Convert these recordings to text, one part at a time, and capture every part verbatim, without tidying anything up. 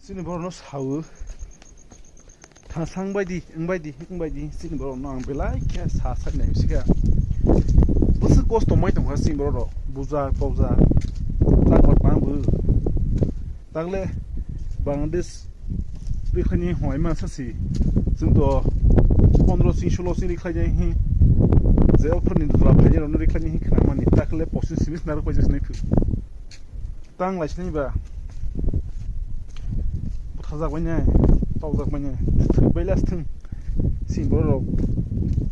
Chini borokno sawi thasang baidi, wng baidi, wng baidi, chini borokno ang belai khe sa sak nai bisi kha. Bwswk kosto mai tongkha chini borok rok, bujak, tokjak, takbar tang bo. Takle Bangladesh rikhlai ni hwnwi masa si, chwng to pondro ching, solo ching rikhlai ni hi, je ophor ni dwla phaini rokno rikhlai ni hi khna mani, takle pochis simis narwk paijak sinai phu. Tang lai sini ba. Buthajak bai nai, tokjak bai nai. Thwk bai last thung. Sini borok rok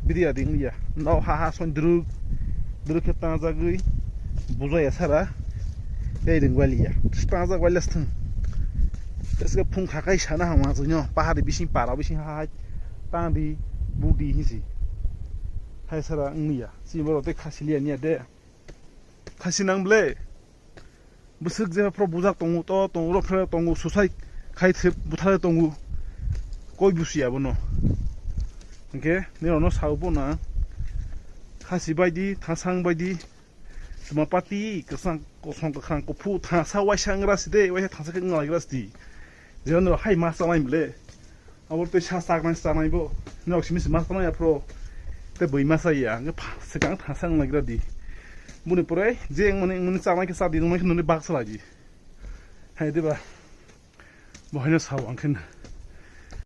bidi adi wng ya. Nao ha ha son druk. Druk khe tangjagwi buja ya sara. Tei ring bai liya. Tangjak bai last thung. Teske phung kha kai sana hama jwnyo. Pahari bising para bising ha ha. Tang di budi hinsi. Hai sara wng ya. Sini borok tei khasi liya niya de. Khasi nang ble. Bwswk je phro bujak tongo, to tongo, ro phro tongo, suicide khai thep buthare tongo. Koi busiya bono. Hwnkhe nirokno sao bo na. Khasi baidi, thasang baidi, tuma pati, kwsang, kosong, kwkhwrang, kuphu, thasa, waisa, wng ra si de, waisa, thasa khe wng lai gra si di. Jeno hai ma chanai mle. Abo tei sa chaknai chanai bo. Nok simi se ma chanai aphro. Tei bui ma chaya. Hwnkhe pha-, swkang thasa wng lai gra di. Buni pore je wng mani, wng mani chanai khe cha di, nung nai khe nuni bak salai di. Hai diba? Bo haino sao ang khe.